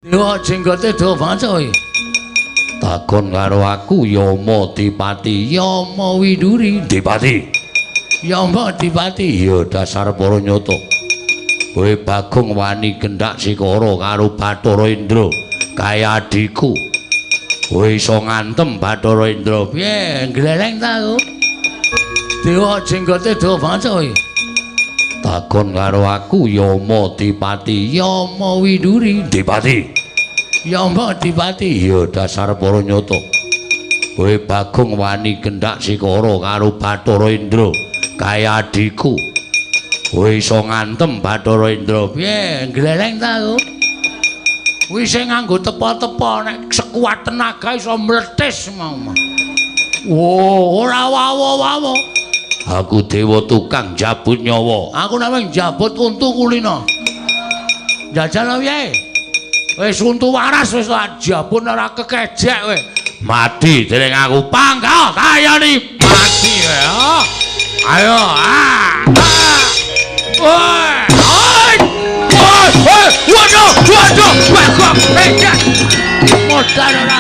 Dewa jenggote dawa banget kowe. Takon karo aku Yama Dipati, Yama Widuri. Dipati. Yama Dipati. Ya dasar para nyata. Kowe Bagong wani gendak sikara karo Bathara Indra kaya adhiku. Kowe iso ngantem Bathara Indra. Piye gleleng ta aku? Dewa jenggote dawa banget kowe. Takon karo aku Yama Dipati, Yama Widuri. Dipati. Yama Dipati. Ya dasar para nyata. Kowe Bagong wani gendak sikara karo Bathara Indra kaya adhiku. Kowe iso ngantem Bathara Indra. Piye gleleng ta aku? Kuwi sing nganggo tepa-tepa nek sekuat tenaga iso mletis mau. Wo, ora wawa-wawa. Aku dewa tukang jabut nyawa. Aku nek njabut untu kulino. Jajal piye? Wis untu waras wis jabut ora kekejek kowe. Mati dening aku panggah kayane mati kowe. Ayo. Ah. Woi. Oi. Woi, waduh, waduh, waduh, ejek. Modal ora.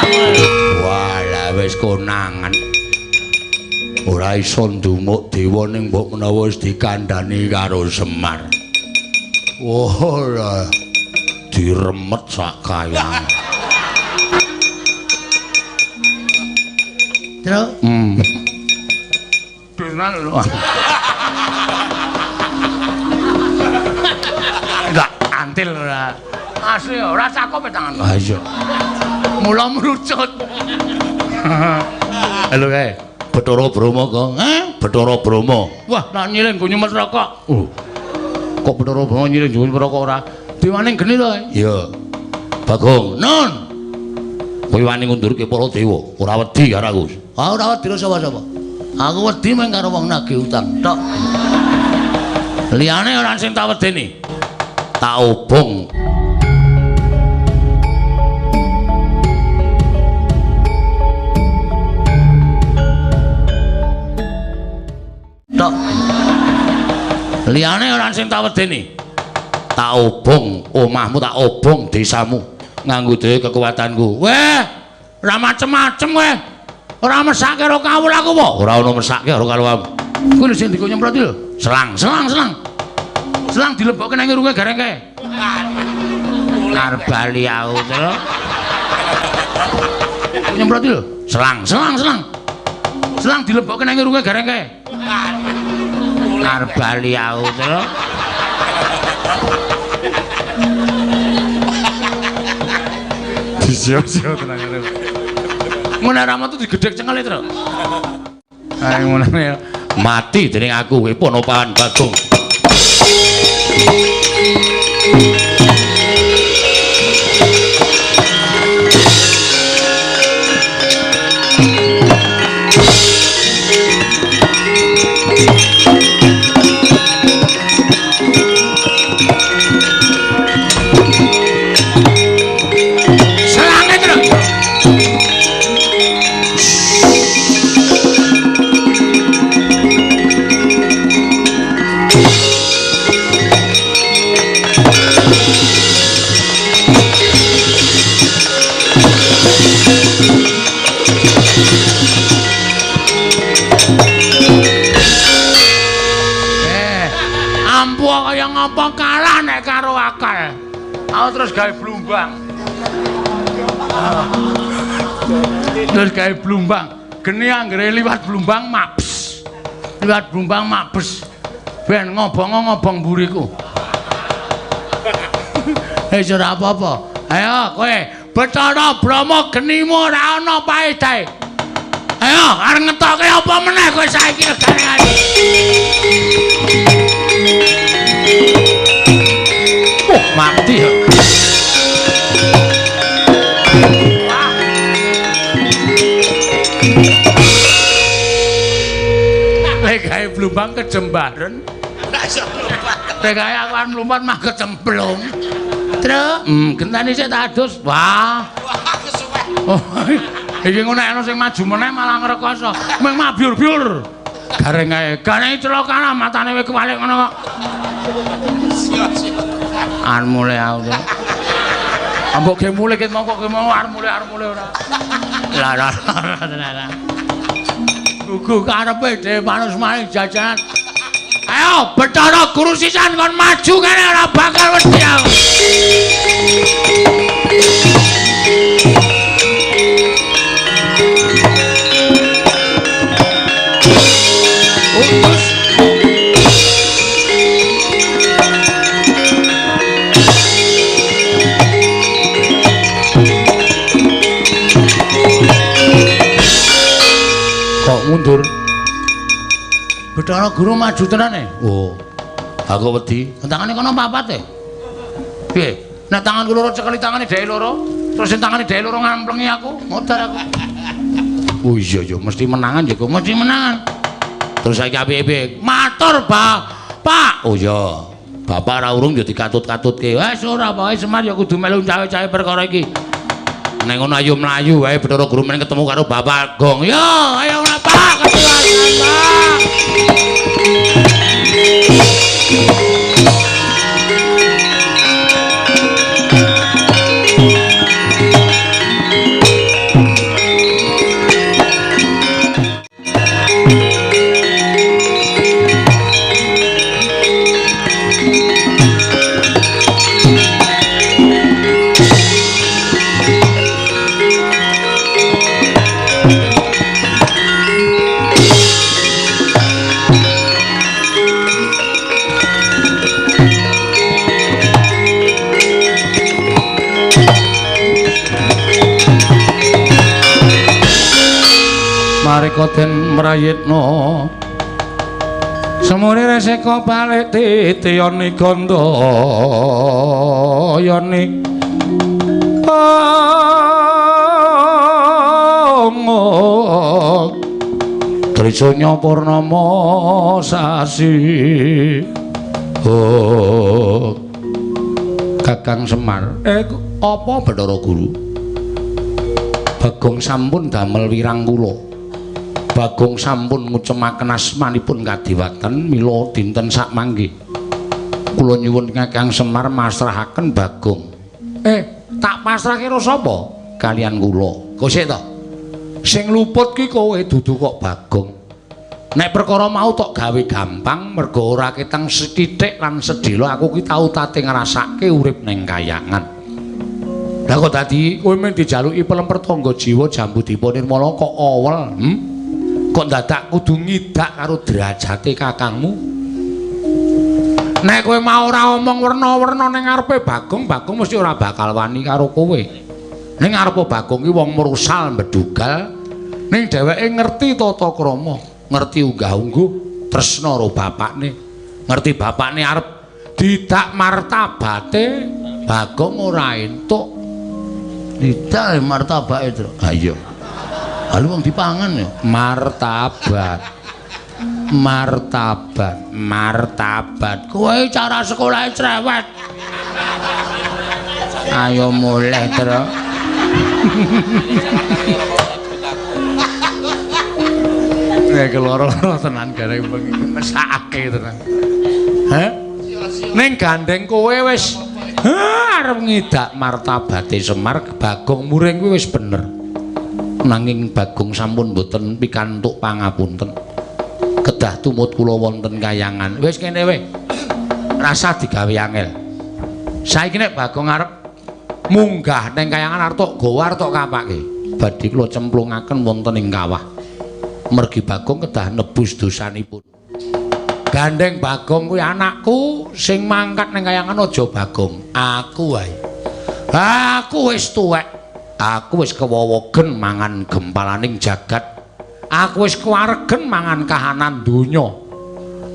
Walah wis konangan. Ora iso ndumuk dewa ning mbok menawa wis dikandhani karo Semar. Ora diremet sak kayang. Terus? Benar lho. Enggak antil ora. Asli ora cakep tangan. Ha iya. Mula mrucut. Halo kae. Bathara Brahma kok. Bathara Brahma. Wah, nak nyiling nggo nyumet rokok. Kok Bathara Brahma nyiling nggo nyumet rokok ora? Dewane geni to? Iya. Bagong, nun. Kowe wani ngundurke para dewa, ora wedi karo aku. Ah, ora wedi sapa-sapa. Aku wedi mung karo wong nagih utang tok. Liyane ora sing tak wedeni. Tak obong. Tok. Liyane ora sing tak wedeni. Tak obong omahmu, tak obong desamu nganggo dhewe kekuatanku. Weh, ora macem-macem kowe. Ora mesake karo kawula aku apa? Ora ono mesake karo kawulamu. Kuwi lho sing dikon nyemprot iki lho. Selang, selang, selang. Selang dilebokke nang irunge gareng kae. Arep bali aku to. Nyemprot iki lho. Selang, selang, selang. Selang dilebokke nang irunge gareng kae. Arep bali aku to. Disio-sio tenang ngene. Ngono ra metu digedhek cengele, Tru. Ayo ngono ya. Mati dening aku kowe Ponopahan Bagong. Ngapa kalah nek karo akal. Aku terus gawe blumbang. Terus gawe blumbang. Geni anggere liwat blumbang mabes. Liwat blumbang mabes. Ben ngobong-ngobong mburiku. Wis ora apa-apa. Ayo kowe Bathara Brahma genimu ora ana paedahe. Ayo arep ngetoke apa meneh kowe saiki regane. Oh, mati ya. Lek gawe blumbang kejembaren. Ora iso mlumpat. Lek gawe aku arep mlumpat mah kecemplung. Truk, genteni sik tak adus. Wah. Wah, kesuwen. Oh, iki ngono nek ana sing maju meneh malah ngrekoso. Mung mabyur-byur. Gareng kae. Gareng celaka lah matane wis kewalik ngono kok. Sio-sio. An mulai aku. Ambok ge mulih ket mau kok mau arep mulih ora. Lah lah lah. Gugu karepe dhewe manus maning jajanan. Ayo Bathara Guru sisan kon maju kene ora bakal wedi aku. Utus kok mundur. Bathara Guru maju tenan e. Oh. Aku wedi. Tangane kono papat e. Piye? Nek tanganku loro cekeli tangane dheke loro, terus sing tangane dheke loro ngamplengi aku, modar aku. Oh iya ya, mesti menangan ya, mesti menangan. Terus saiki apike-apike? Matur, Pak. Oh iya. Bapak ora urung ya dikatut-katutke. Wes ora pokoke Semar ya kudu melu cawe-cawe perkara iki. Nek ngono ayo mlayu wae Bathara Guru men ketemu karo Bapak Gong. Yo, ayo ora Pak, ketuan Pak. Mareka den mrayitna semure reseka balik titiyane gandayane Trisanya purnama sasi. Oh Kakang Semar, apa Bathara Guru? Bagong sampun damel wirang kula. Bagong sampun ngucemaken asmanipun kadiwatan mila dinten sakmangke. Kula nyuwun Kakang Semar masrahaken Bagong. Tak pasrahke karo sapa? Kalian kula. Kok sik to? Sing luput ki kowe dudu kok Bagong. Nek perkara mau tok gawe gampang mergo ora ketang sethithik lan sedhela aku ki tau tate ngrasake urip ning kayangan. Lah kok dadi kowe mung dijaluki pelemper tangga jiwa jambu dipa nirmala kok awel, Kok dadak kudu ngidak karo derajate kakangmu? Nek kowe mau ora omong werna-werna ning ngarepe Bagong, Bagong mesti ora bakal wani karo kowe. Ning ngarepe Bagong ki wong mrusal mbedugal, ning dheweke ngerti tata krama, ngerti unggah-ungguh, tresna karo bapakne, ngerti bapakne arep didak martabate, Bagong ora entuk. Didak martabake, Tru. Ha iya. Lalu wong dipangan ya martabat. Martabat, martabat. Kowe cara sekolah cerewet. Ayo mulih, Tru. Nek loro-loro tenan gareng bengi mesakake tenan. Heh? Ning gandeng kowe wis arep ngidak martabate Semar, Bagong muring kuwi wis bener. Nanging Bagong sampun mboten pikantuk pangapunten. Kedah tumut kula wonten kayangan. Wis kene wae. Rasah digawe angel. Saiki nek Bagong arep munggah ning kayangan arep tok gawa arep tok kapake. Badhe kula cemplungaken wonten ing kawah. Mergi Bagong kedah nebus dosanipun. Gandeng Bagong kuwi anakku sing mangkat ning kayangan aja Bagong, aku wae. Aku wis tuwek. Aku wis kewowogen mangan gempalaning jagat. Aku wis kewaregen mangan kahanan donya.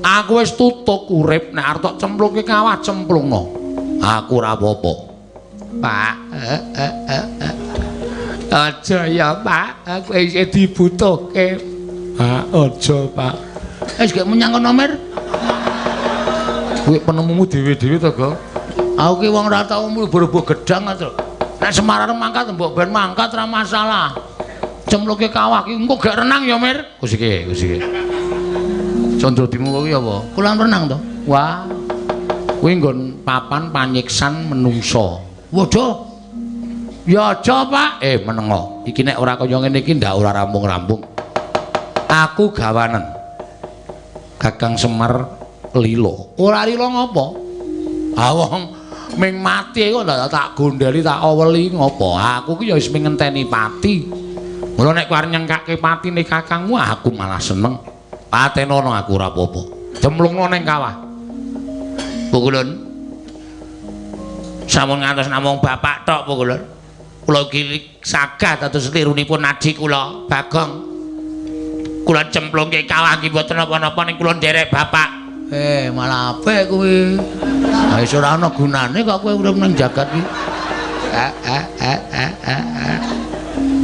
Aku wis tutuk urip nek arep tok cemplungke kawah cemplungno. Aku ora apa-apa. Pak, aja ya, Pak. Aku isih dibutuhke. Pak, aja, Pak. Wis gek menyang kono, Mir. Kuwi penemumu dhewe-dhewe to, Go? Aku ki wong ora tau mlebu gedang to. Nek Semar arep mangkat mbok ben mangkat ora masalah. Cemplungke kawah ki engko gek renang ya, Mir. Kus iki, kus iki. Condrodimu kuwi apa? Kolam renang to? Wah. Kuwi nggon papan panyiksan menungsa. Waduh. Ya aja, Pak. Menengo. Iki nek ora kaya ngene iki ndak ora rampung-rampung. Aku gawanen. Kakang Semar lilo. Ora lilo ngopo? Ah wong ming mati kok ndak tak gondeli tak aweli ngopo? Aku ki ya wis ming ngenteni pati. Mula nek kowe arep nyengkake patine kakangmu aku malah seneng. Patenono aku ora apa-apa. Cemplungno ning kawah. Pukulun. Sampun ngantos namung bapak tok pukulun. Kula iki sagah dados lirunipun adi kula, Bagong. Kula cemplungke kawah nggih mboten napa-napa ning kula nderek bapak. Malah apik kuwi. Ha wis ora ana gunane kok kowe urip ning jagat iki.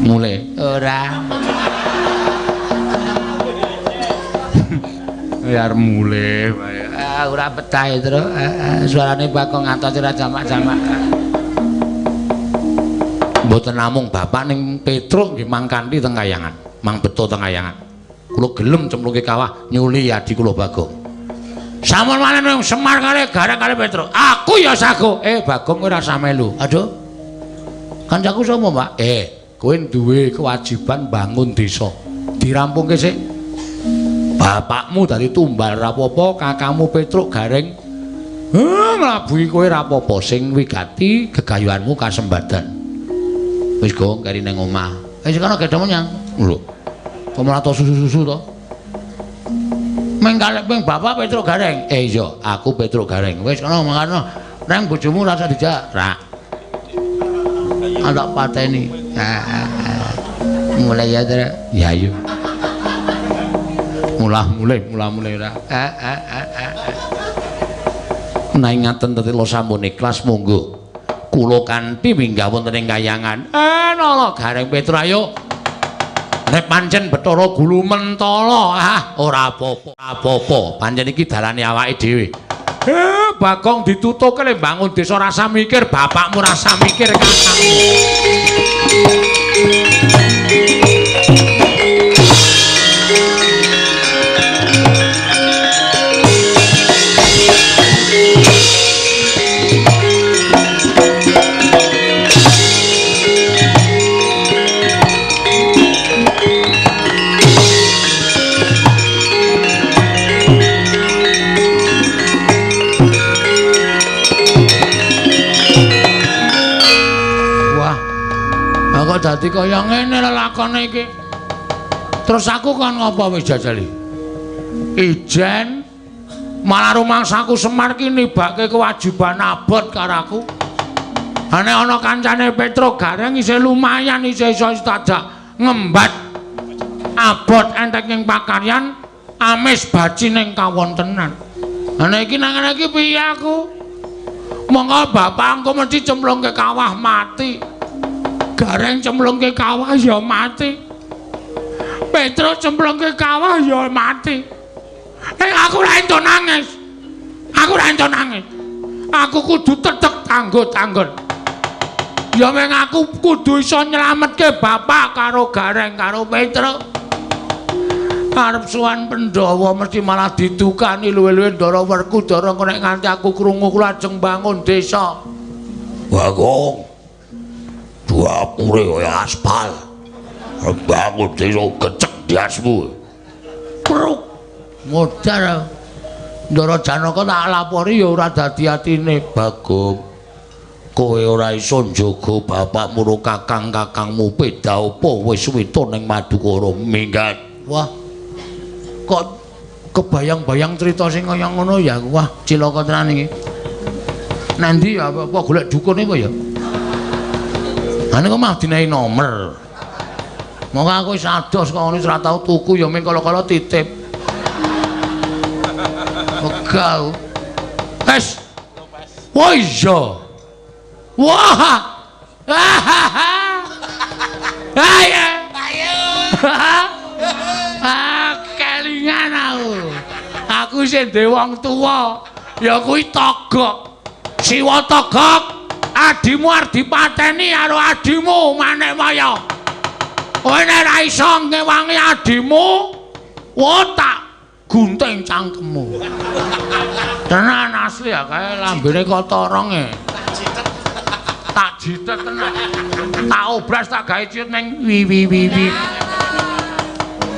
Mulai ora. Ya arep mulih wae. Ora betah ya, Tru. Suarane Bagong ngantos ora jamak-jamak. Mboten namung bapak ning Petruk nggih mang kanthi teng kayangan, mang beto teng kayangan. Kula gelem cemplungke kawah nyuli adi kula Bagong. Sampun malen wong Semar kalih Gareng kalih Petruk. Aku ya sago. Bagong kowe ora usah melu. Aduh. Kancaku sapa, Pak? Kowe duwe kewajiban bangun desa. Dirampungke sik. Bapakmu dadi tumbal ra apa-apa, kakangmu Petruk Gareng nglabuhi kowe ra apa-apa, sing wigati gegayuhanmu kasembadan. Wis gong keri ning omah. Wis kono gedhe menyang. Lho. Kok malah to susu-susu to? Meng kalih ping bapak Petruk Gareng. Iya, aku Petruk Gareng. Wis kono mangkano. Nang bojomu rasa dijak. Ra. Tak pateni. Mulai ya, Tru. Ya ayo. Mulah mulai ora. Nek ngaten tetela sampun ikhlas monggo. Kula kanthi minggah wonten ing kayangan. Nala Gareng Petruk ayo. Nek pancen Bathara Gulu mentala, ora apa-apa. Apa-apa, pancen iki dalane awake dhewe. Bagong ditutuke le bangun desa rasa mikir, bapakmu rasa mikir kakangmu. Kok dadi kaya ngene lelakone iki. Terus aku kon ngopo wis jajali? Ijen malah rumangsaku Semar ki nibake kewajiban abot karo aku. Nek ana kancane Petruk Gareng isih lumayan isih iso tajak ngembat abot entek ing pakaryan amis baci ning kawontenan. Nek iki nang ngene iki piye aku? Monggo bapak engko mesti cemplungke kawah mati. Gareng cemplungke kawah ya mati. Petruk cemplungke kawah ya mati. Aku ora entuk nangis. Aku ora entuk nangis. Aku kudu tetep tanggo-tanggon. Ya meng aku kudu iso nyelametke bapak karo Gareng karo Petruk. Arep sowan Pandhawa mesti malah didukani luwe-luwe Ndara Werkudara nek nganti aku krungu kula ajeng bangun desa. Bagong. Dapure kaya aspal. Bangun desa gecek diasmu. Pruk. Modar. Ndara Janaka tak lapori ya ora dadi atine Bagong. Kowe ora iso njaga bapakmu ro kakang-kakangmu beda apa wis wita ning Madukara minggat. Wah. Kok kebayang-bayang cerita sing kaya ngono ya. Wah, cilaka tenan iki. Nanti ya apa golek dukun apa ya? Ane kok mah dinehi nomer. Monggo aku wis ados kok ngono wis ora tau tuku ya ming kala-kala titip. Wegah. Wes. Wah iya. Wah. Ayo. Ayo. Kelingan aku. Aku sing duwe wong tuwa ya kuwi Togok. Siwa Togok. Adimu arep dipateni karo adimu Manikmaya. Kowe nek ora iso ngewangi adimu, wah tak gunting cangkemmu. Tenan asli ya kae lambene kotorong e. Tak jitet tenan. Tak obras tak gawe ciut neng wi wi wi wi.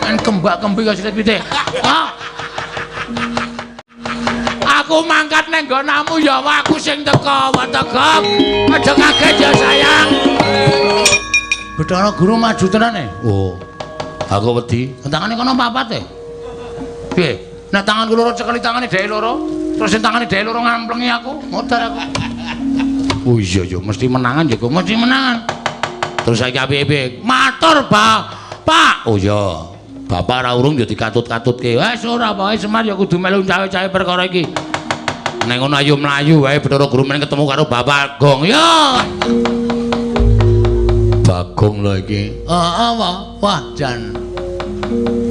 Kan kembak-kembi kaya silit pitik. Hah? Aku mangkat neng nggonamu ya aku sing teko, wategok. Aja kaget ya sayang. Bathara Guru maju tenan e. Oh. Aku wedi. Tangane kono papat e. Piye? Nek tanganku loro cekeli tangane dheke loro, terus sing tangane dheke loro ngamplengi aku, modar aku. Oh iya ya mesti menangan ya, mesti menangan. Terus saiki apik-apik. Matur, Pak. Oh iya. Bapak ora urung ya dikatut-katutke. Wes ora pokoke Semar ya kudu melu cawe-cawe perkara iki. Nek ngono ayo mlayu wae Bathara Guru men ketemu karo Bapak Gong. Ya. Bagong lho iki. Heeh, wah jan.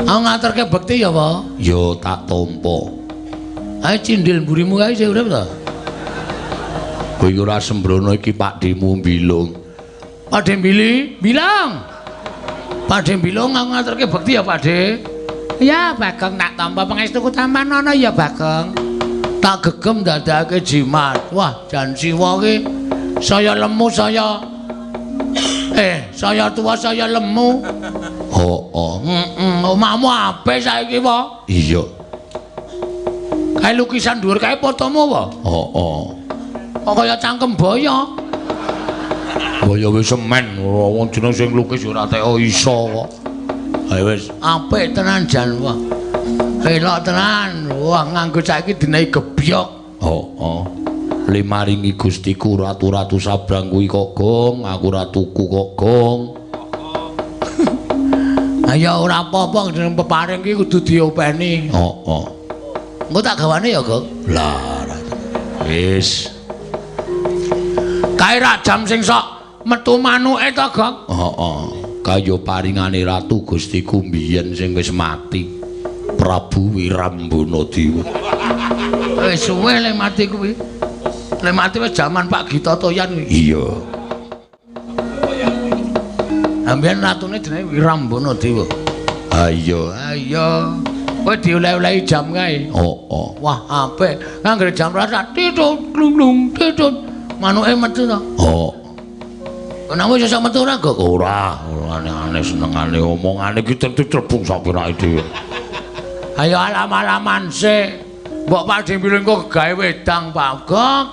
Aku ngaturke bekti ya, Pak. Ya tak tampa. Ayo cindil mburimu kae isih urip ta? Kowe ora sembrono iki Pakdhemu Bilung. Pakdhe Bili, bilang. Pakdhe Bilung aku ngaturke bekti ya, Pakdhe. Ya, Bagong tak tampa pangestuku tampan ana ya, Bagong. Tak gegem dadake jimat. Wah, jan Siwa ki saya lemu saya saya tua saya lemu. Heeh. Heeh, omahmu apik saiki, Pak. Iya. Kae lukisan dhuwur kae fotomu apa? Heeh. Kok kaya cangkem boyo. Boyo wis semen, wong jeneng sing lukis ora teko iso kok. Ayo wis, apik tenan jan wah. Elok tenan. Wah, nganggo saiki dinehi gebyok. Heeh. Limaringi Gustiku ratu-ratu sabrang kuwi kok gong, aku ora tuku kok gong. Ayo ora apa-apa jeneng peparing iki kudu diopeni. Heeh. Engko tak gawane ya, Gong. Lah, wis. Kae rak jam sing sok metu manuke to, Gong? Heeh. Kaya paringane ratu Gustiku mbiyen sing wis mati. Prabu Wirambana Dewa. Wis suwe le mati kuwi. Le mati wis jaman Pak Gita Toyan kuwi. Iya. Ambiyen ratune jenenge Wirambana Dewa. Ha iya, ha iya. Kowe dioleh-olehi jam kae. Heeh. Wah, apik. Anggere jam rasa titut glung-glung titut. Manuke metu to? Heeh. Kenapa iso metu ora, Gok? Ora, ora aneh-aneh senengane omongane iki tentu trebung sapirake dhewe. Ayo alam-alaman sik. Mbok Pakdhe Bilung kok gawe wedang, Pak Gok.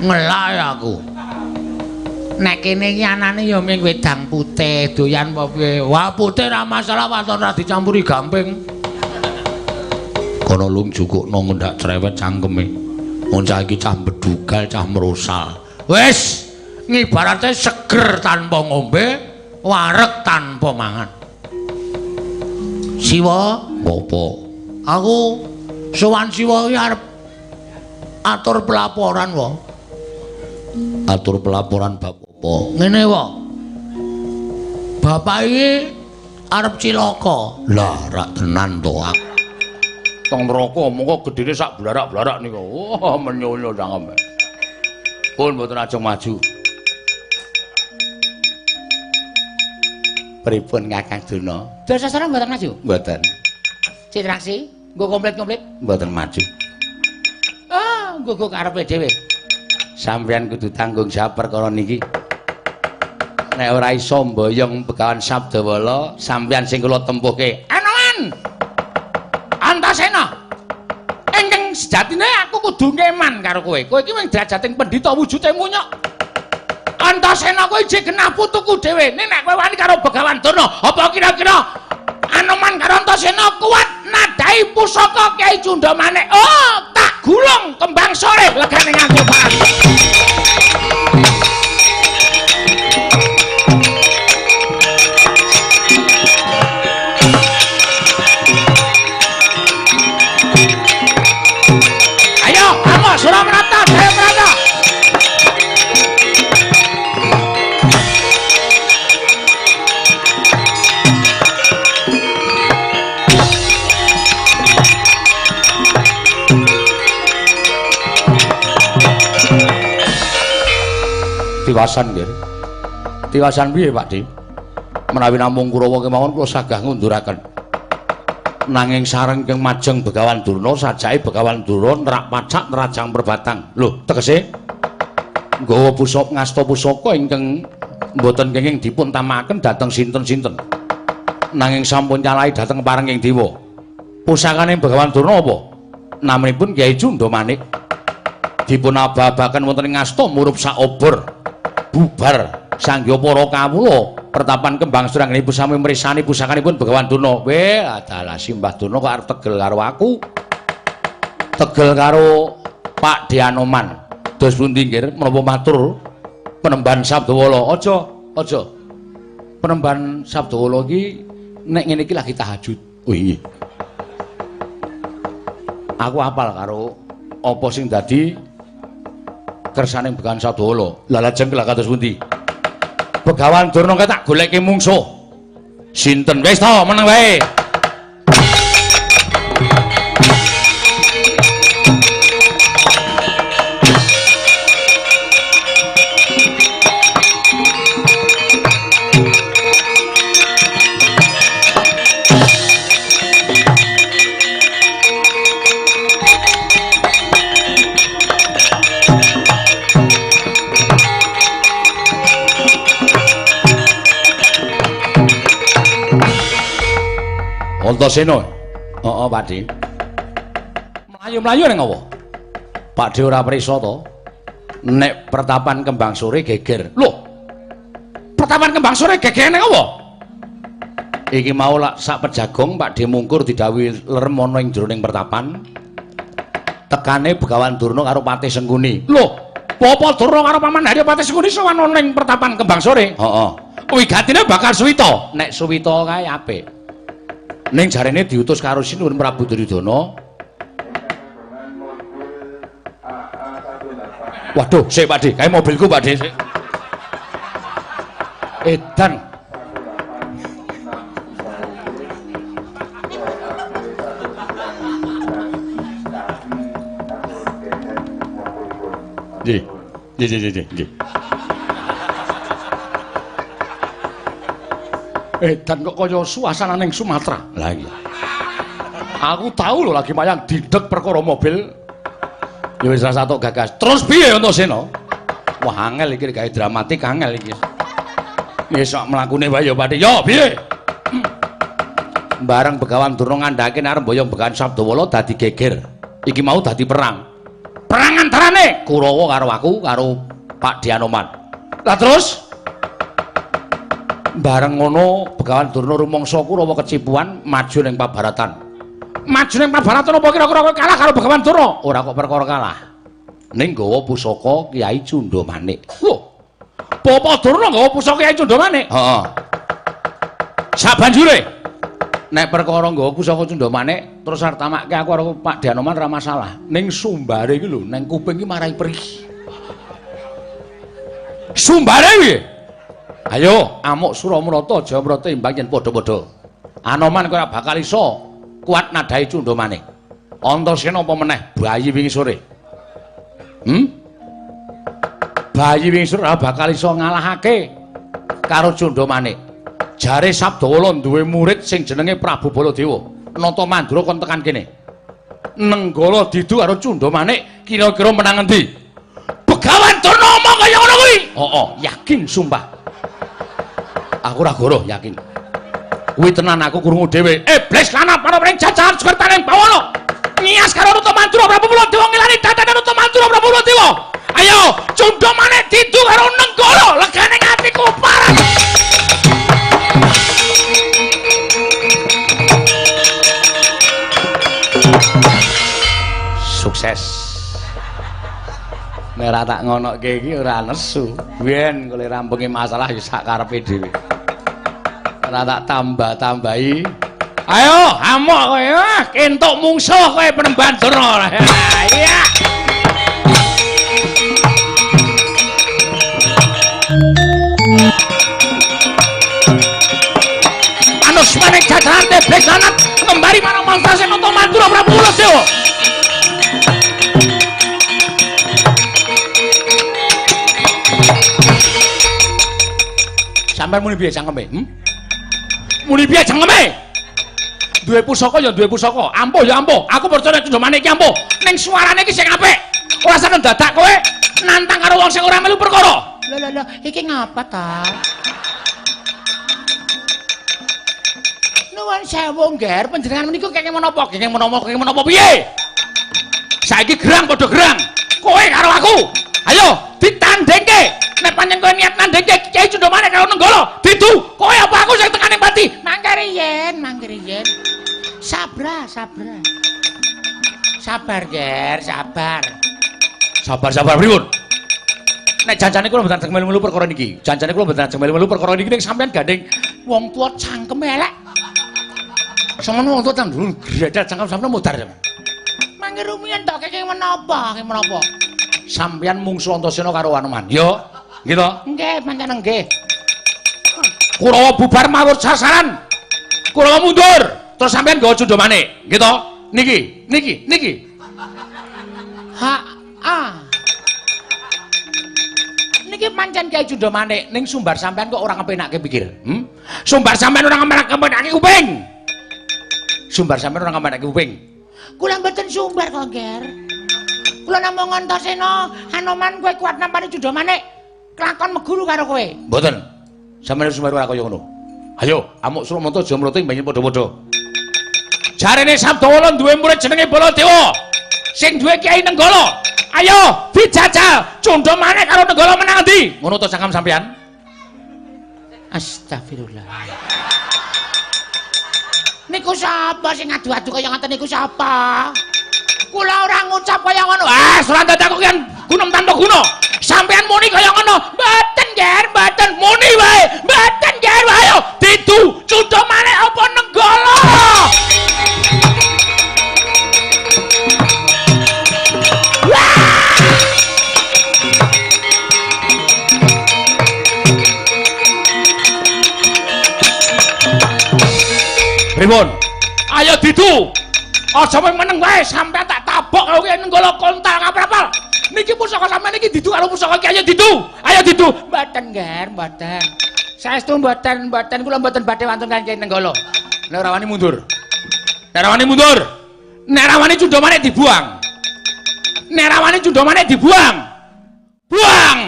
Ngelak aku. Nek kene iki anane ya mung wedang putih, doyan apa piye? Wah, putih ora masalah waton ora dicampuri gamping. Kono lung jukukno ngendak cerewet cangkeme. Wong cah iki cah bedugal, cah merosal. Wis, ngibarate seger tanpa ngombe, wareg tanpa mangan. Siwa, ngopo? Aku sowan Siwa iki arep atur pelaporan wae. Atur pelaporan bab apa? Ngene wae. Bapak iki arep cilaka. Lah, rak tenan to aku. Tong neraka mongko gedene sak blarak-blarak niku. Wah, menyusul cangkem. Pun mboten ajeng maju. Pripun Kakang Durna? Dasasana mboten maju? Mboten. Citraksi nggo komplit-komplit? Mboten maju. Ah, nggo karepe dhewe. Sampeyan kudu tanggung jawab perkara niki. Nek ora iso mboyong Begawan Sabdawala, sampeyan sing kula tempuhke. Anoman! Antasena. Ingkang sejatine aku kudu ngeman karo kowe. Kowe iki mung derajating pendhita wujude munyuk. Antasena kowe isih genah putuku dhewe. Nek kowe wani karo Begawan Durna, apa kira-kira Anoman karo Antasena kuat nadai pusaka Kyai Cundamane? Oh, tak gulung kembang sore legane nganggo paras. Ayo, kamu Suramarta, Jayaprana. Tiwasan nggih. Tiwasan piye, Pak Dik? Menawi namung Kurawa kemawon kula sagah ngunduraken. Nanging sareng keng majeng Begawan Durna sajake Begawan Durna nerak pacak nerajang perbatang. Lho, tegese Nggawa pusaka ngasta pusaka ingkang mboten kenging dipun tamakaken dhateng sinten-sinten. Nanging sampun nyalahi dhateng parenging dewa. Pusakane Begawan Durna apa? Namanipun Kyai Cundha Manik. Dipun aba-abaken wonten ing asta murup saobor bubar sangya para kawula pertapan Kembang Suranggenipun sami mrisani pusakanipun Begawan Durna. Weh, adalah Simbah Durna kok arep tegel karo aku. Tegel karo Pak Anoman. Dos pundi nggih menapa matur Penemban Sabdawala? Aja, aja. Penemban Sabdawala iki nek ngene iki lagi tahajud. Oh iya. Aku apal karo apa sing dadi kersane Begawan Sabdawala. Lah lajeng kelak kados pundi? Begawan Durna kae tak goleke mungsuh. Sinten? Wis to, meneng wae. Antasena. Heeh, Pakde. Mlayu-mlayu ning apa? Pakde ora prisa to. Nek pertapan Kembang Sore geger. Lho. Pertapan Kembang Sore geger ning apa? Iki mau lak sak pejagong Pakde mungkur didhawuhi lerem ana ing jroning pertapan. Tekane Begawan Durna karo Patih Sengkuni. Lho, Bapak Durna karo Paman Harya Patih Sengkuni sowan ana ning pertapan Kembang Sore. Heeh. Wigatine bakal suwita. Nek suwita kae apik. Ning jarene diutus karo Sinuwun Prabu Duryudana. Waduh, sik Pakde, kae mobilku Pakde sik. Edan. Nggih. Nggih, nggih, nggih. Edan kok kaya suasana ning Sumatera. Lah iya. Aku tahu lho lagi mayang didek perkara mobil. Ya wis rasa tok gagas. Terus piye Antasena? Wah angel iki gawe dramatik angel iki. Wis sok mlakune wae ya Pakde. Yo piye? Bareng Begawan Durna ngandhake arep mboyong Begawan Sabdawala dadi geger. Iki mau dadi perang. Perang antarane Kurawa karo aku karo Pak Anoman. Lah terus bareng ngono Begawan Durna rumangsa Kurawa kecipuan maju ning Pabaratan. Maju ning Pabaratan apa kira-kira kowe kalah karo Begawan Durna? Ora kok perkara kalah. Ning nggawa pusaka Kyai Cundha Manik. Lho. Bapak Durna nggawa pusaka Kyai Cundha Manik? Heeh. Sabanjure nek perkara nggawa pusaka Cundha Manik terus arep tamakke aku karo Pak Anoman ora masalah. Ning sumbare iki lho nang kuping iki marai perih. Sumbare piye? Ayo amuk Suramrata Jayamrata imbang yen padha-padha. Anoman kowe ora bakal iso kuat nadhahi Cundha Manik. Antasena apa meneh bayi wingi sore? Bayi wingi sore ora bakal iso ngalahake karo Cundha Manik. Jare Sabdawala duwe murid sing jenenge Prabu Baladewa. Nata Mandura kon tekan kene. Nenggala didu karo Cundha Manik kira-kira menang endi? Begawan Durna omong kaya ngono kuwi. Heeh, yakin sumpah. Aku ora goroh yakin. Kuwi tenan aku krungu dhewe. Iblis lanang para ring jajahan sukertaning bawana. Ngias karo Nata Mandura Prabu Baladewa ngilani dadanan Nata Mandura Prabu Baladewa. Ayo, Cundha Manik didu karo Nenggala, legane atiku parah. Sukses. Nek ora tak ngonokke iki ora nesu. Biyen golek rampunge masalah ya sak karepe dhewe. Ora tak tambah-tambahi. Ayo, amok kowe. Entuk mungsuh kowe Penemban Durna. Iya. Anusmane jajaran tebes lanat ngembari marang mangsa Nata Mandura Prabu Baladewa. Sampeyan muni piye cangkeme? Muni piye cangkeme? Duwe pusaka ya duwe pusaka, ampuh ya ampuh. Aku percaya Cundha Manik iki ampuh. Ning suarane iki sing apik. Ora seneng dadak kowe. Nantang karo wong sing ora melu perkara. Lho lho lho, iki ngapa ta? Nuwun sewu, Ngger, panjenengan menika kenging menapa? Kenging menapa? Kenging menapa piye? Saiki gerang padha gerang. Kowe karo aku. Ayo ditandhengke. Nek pancen kowe niat nandhengke Kyai Cundamane karo Nenggala, didu. Kowe apa aku sing tekane pati? Mangke riyen, mangke riyen. Sabra, sabra. Sabar, Ger, sabar. Sabar-sabar pripun? Nek janjane kula mboten ajeng melu-melu perkara niki. Janjane kula mboten ajeng melu-melu perkara niki ning sampean gandeng wong tuwa cangkeme elek. Semono wong tuwa tandurun gredet cangkem sampean modar sampean. Mangke rumiyin tok kenging menapa, kenging menapa? Sampean mungsu Antasena karo Anoman. Yo, nggih to? Nggih, pancen nggih. Kurawa bubar mawur sasaran. Kurawa mundur. Terus sampean nggawa Cundamane. Nggih to? Niki, niki, niki. Ha, ah. Niki pancen Kyai Cundamane ning sumbar sampean kok ora kepenake pikir. Hmm? Sumbar sampean ora kepenake kuping. Sumbar sampean ora kepenake kuping. Kula mboten sumbar kok, Ger. Kula namung Antasena, Anoman kowe kuat nampani Cundamane. Kelakon meguru karo kowe. Mboten. Sampeyan sumbar ora kaya ngono. Ayo, amuk Suramanta aja mloting banyu padha-padha. Jarene Sabdawala duwe murid jenenge Baladewa. Sing duwe Kyai Nenggala. Ayo dijajal Cundamane karo Nenggala menang endi? Ngono to cangkem sampean? Astagfirullah. Niku sapa sing adu-adu kaya ngoten niku sapa? Kula ora ngucap kaya ngono. Ah, ora dadak kok kan gunem tanpa guna. Sampean muni kaya ngono. Mboten, Ger, mboten muni wae. Mboten, Ger, ayo didu Cundamane apa Nenggala? Pripun? Ayo didu. Aja meneng wae sampean tak tabok karo Kyai Nenggala kontal kapal. Niki pusaka sampean niki didu karo pusaka iki ayo didu. Ayo didu. Mboten, Ger, mboten. Saestu mboten, mboten kula mboten badhe wantun karo Kyai Nenggala. Nek ora wani mundur. Nek ora wani mundur. Nek ora wani Cundamane dibuang. Nek ora wani Cundamane dibuang. Buang.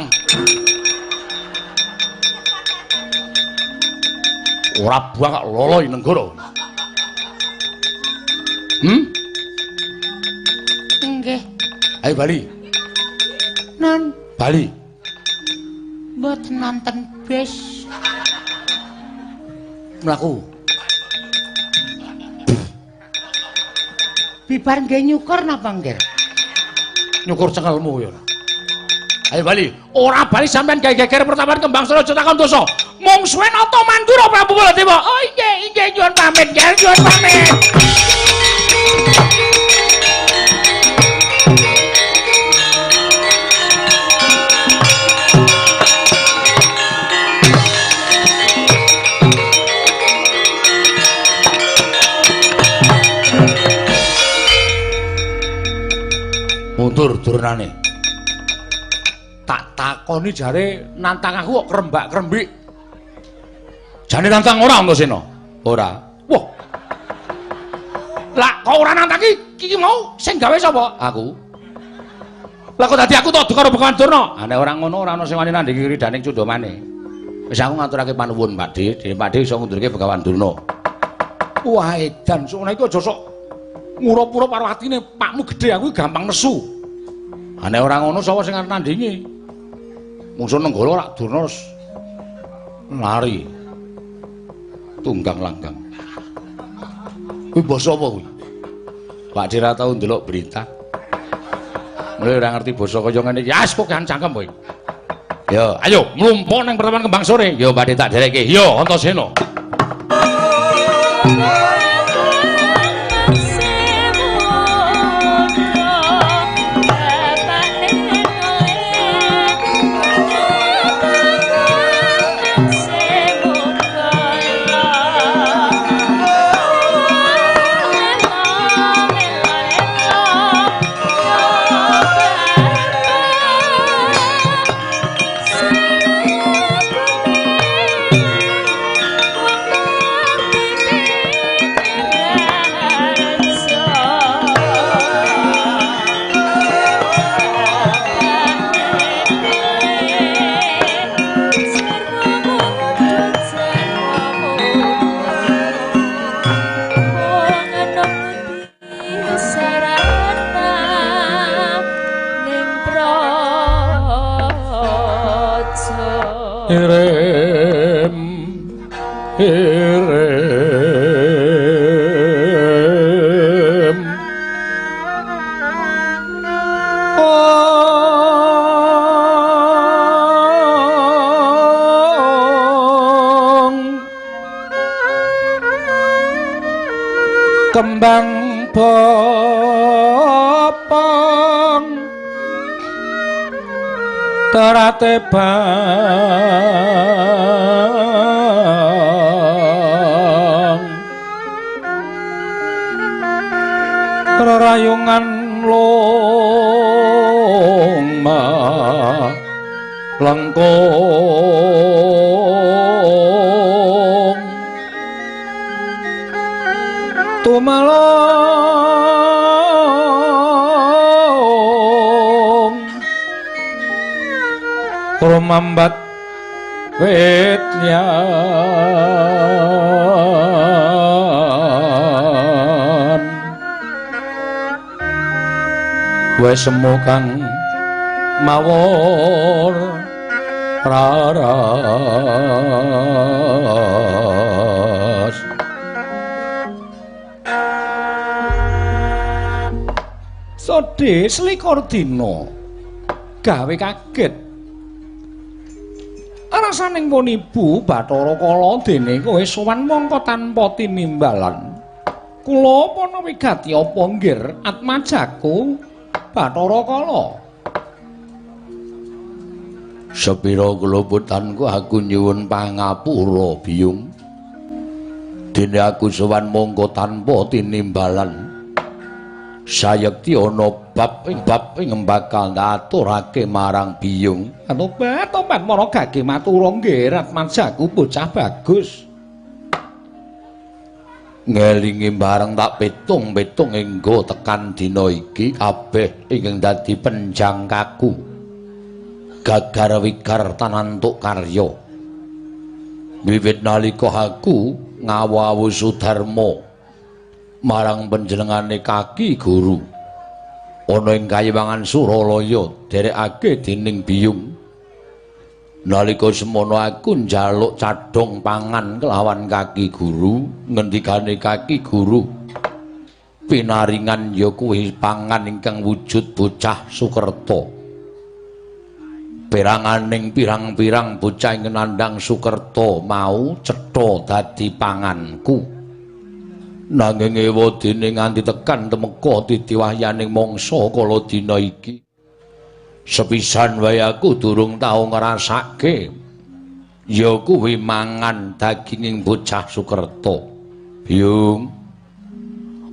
Ora buang kok lolo Nenggala. Hmm? Nggih. Ayo bali. Non. Bali. Mboten nonton bis. Mlaku. Bibar nggih nyukur napa nggih? Nyukur cengelmu ya. Ayo bali. Ora bali sampean gawe geger pertapan Kembang Sora aja takon dosa. Mungsuhe Nata Mandura Prabu Baladewa. Oh nggih, nggih nyuwun pamit, nggih nyuwun pamit. Mundur durnane. Tak takoni jare nantang aku kok krembak-krembik. Jane nantang ora Antasena? Ora. Wah. Lah kok ora nantang iki mau sing gawe sapa? Aku. Lah kok dadi aku to karo Begawan Durna? Ah nek ora ngono ora ana sing wani nandhingi ridaning Cundamane. Wis aku ngaturake panuwun Pakde, dene Pakde iso ngundurke Begawan Durna. Wah edan sokne iki aja sok ngurup-urup karo atine pakmu gedhe aku gampang nesu. Ah nek ora ngono sapa sing arep nandhingi? Mungsu Nenggala rak Durna lari. Tunggang langgang. Kuwi basa apa kuwi? Pak Dira tau ndelok berita. Mulai ora ngerti basa kaya ngene iki. As kok kan cangkem kowe. Yo, ayo mlumpuk ning pertemuan Kembang Sore. Yo Pak tak derekke. Yo Antasena. Thank you. Kirim ong kembang bopong terate bang rerayungan longma lengkung tumalong rumambat wit liyan wis semu kang mawur raras. Sodhe selikur dina gawe kaget rasaning pun ibu Bathara Kala dene kowe sowan mongko tanpa tinimbalan. Kula pana wigati apa nggir atmajaku Bathara Kala? Sepira keluputanku aku nyuwun pangapura biyung. Dene aku sowan mongko tanpa tinimbalan. Sayekti ana bab ing bab ing bakal ngaturake marang biyung. Tobat tobat mara gage matura nggih atmajaku bocah bagus. Ngelingi bareng tak pitung-pitung enggo tekan dina iki kabeh ingkang dadi penjangkaku. Gagar wigar tanantuk karya. Wiwit nalika aku ngawu-awu Sudarma marang panjenengane kaki guru ana ing kayiwangan Suralaya derekake dening biyung. Nalika semono aku njaluk cadhong pangan kelawan kaki guru, ngendikane kaki guru pinaringan ya kuwi pangan ingkang wujud bocah Sukerta. Peranganing pirang-pirang bocah ing nandhang Sukerta mau cetha dadi panganku. Nanging ewadene nganti tekan temeka titiwahyaning mangsa kala dina iki sepisan wae aku durung tau ngrasake ya kuwi mangan daginging bocah Sukerta. Biyung,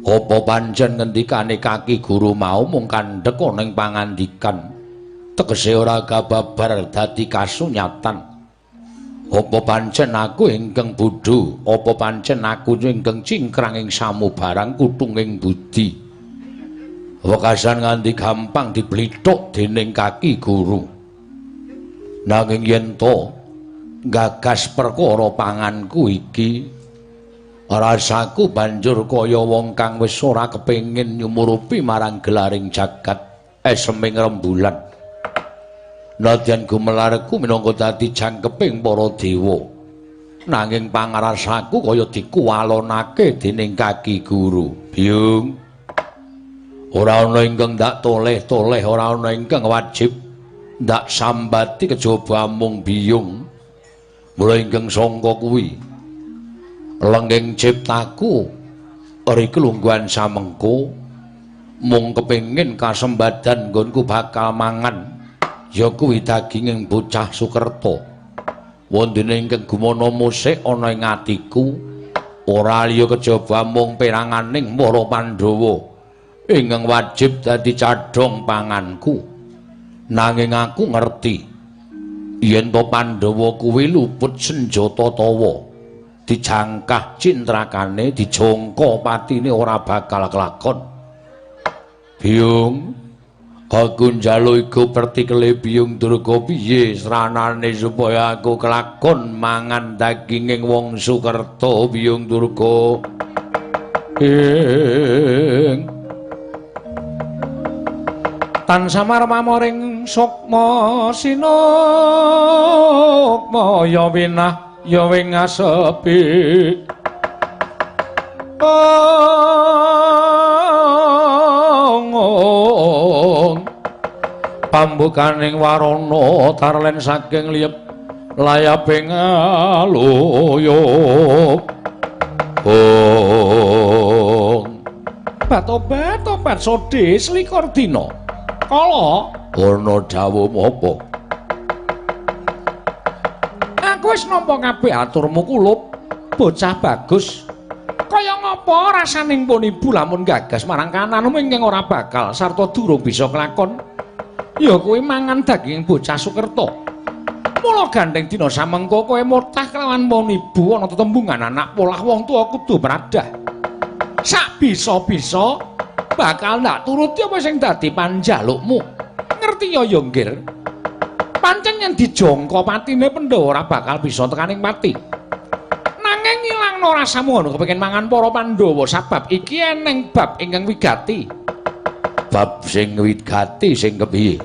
apa pancen ngendikane kaki guru mau mung kandhek ana ing pangandikan, tegese ora kababar dadi kasunyatan? Apa pancen aku ingkang bodho, apa pancen aku ingkang cingkrang ing samubarang kutunging budi? Wekasan nganti gampang diblithuk dening kaki guru. Nanging yen to gagas perkara panganku iki, rasaku banjur kaya wong kang wis ora kepengin nyumurupi marang gelaring jagat eseming rembulan. Nadyan gumelarku minangka dadi jangkeping para dewa, nanging pangarasaku kaya dikuwalonake dening kaki guru. Biyung, ora ana ingkang ndak toleh-toleh, ora ana ingkang wajib ndak sambati kejaba amung biyung. Mula ingkang sangka kuwi lenggeng ciptaku ri kelungguhan samengko mung kepengin kasembadan nggonku bakal mangan ya kuwi daginging bocah Sukerta. Wondene ingkang gumana musik ana ing atiku ora liya kejaba mung peranganing para Pandhawa ingkang wajib dadi cadhong panganku. Nanging aku ngerti yen to Pandhawa kuwi luput senjata tawa, dijangkah cintrakane, dijongko patine ora bakal kelakon. Biyung, aku njaluk iku pertikele Biyung Durga piye sranane supaya aku kelakon mangan daginging wong Sukerta Biyung Durga. Ing tan samar mamoring sukma sinukma ya winah Ya wing ngasepi pambukaning warana tarlen saking liyep layape ngaluyup. Batobat-obat sode selikur dina kala ana dawuh apa? Aku wis nampa kabeh aturmu kulup bocah bagus. Kaya ngapa rasaning pun ibu lamun gagas marang kanan ingkang ora bakal sarta durung bisa kelakon ya kuwi mangan daging bocah Sukerta. Mula gandeng dina samengko kowe murtah kelawan pun ibu ana tetembungan anak polah wong tuwa kudu pradah. Sak bisa-bisa bakal ndak turuti apa sing dadi panjalukmu. Ngerti ya ya nggir. Pancen yen dijangka patine Pandhawa ora bakal bisa tekaning pati. Nanging ngilangno rasamu ngono kepengin mangan para Pandhawa sabab iki eneng bab ingkang wigati. Bab sing wigati sing kepiye?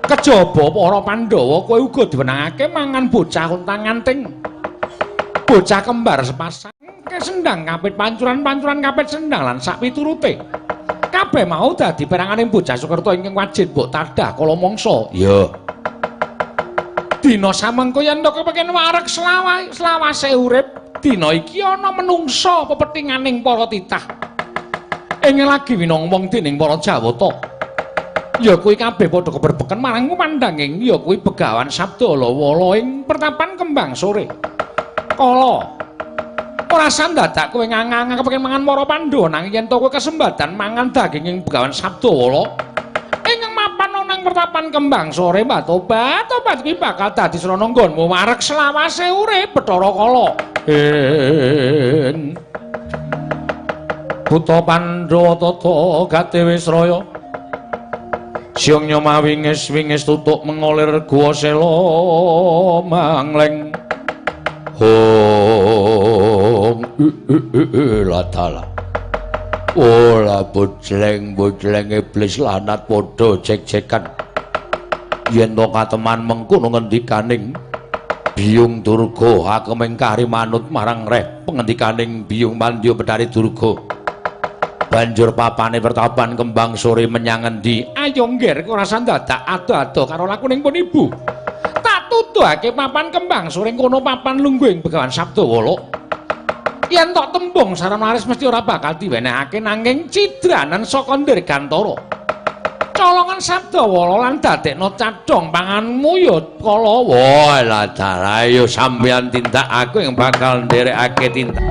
Kejaba para Pandhawa kowe uga diwenangake mangan bocah untang-anting. Bocah kembar sepasang kesendang kapit pancuran-pancuran kapit sendang lan sak piturute. Kabeh mau dadi peranganing bocah Sukerta ingkang wajib mbok tadah kala mangsa. Iya. Dina samengko yen to kepengin wareg selawase urip, dina iki ana menungsa pepethinganing para titah. Ing lagi winongmong dening para Jawata. Ya kuwi kabeh padha keberbeken marang pandanging ya kuwi Begawan Sabdalawala ing pertapan Kembang Sore. Kala ora sandadak kowe ngangang kepengin mangan para Pandhawa nanging yen to kowe kesempatan mangan daginging Begawan Sabdawala ingkang mapan ana ing pertapan Kembang Sore, batobat kuwi bakal dadi srana nggonmu wareg selawase urip Bathara Kala. Ing Buta Pandhawa tata gate wis raya siang nyoma wingis-wingis tutuk mengolir guwa sela mangleng. Hong latala. Ola bojleng-bojleng iblis lanat padha jek-jekan. Yen to kateman mengkono ngendikaning Biyung Durga akeming kari manut marang reh pengendikaning Biyung Mandya Bethari Durga. Banjur papane pertapan Kembang Sore menyang endi? Ayo ngger ora sandadak ado-ado karo lakuning pun ibu. Tak tuduhake papan Kembang Sore kono papan lungguhing Begawan Sabdawala. Yen tok tembung sarana aris mesti ora bakal diwenehake nanging cidranan saka Dirgantara. Colongan Sabdawala lan dadekno cadhong panganmu ya kala. Wah, lah ayo sampeyan tindak aku yang bakal nderekake tindak.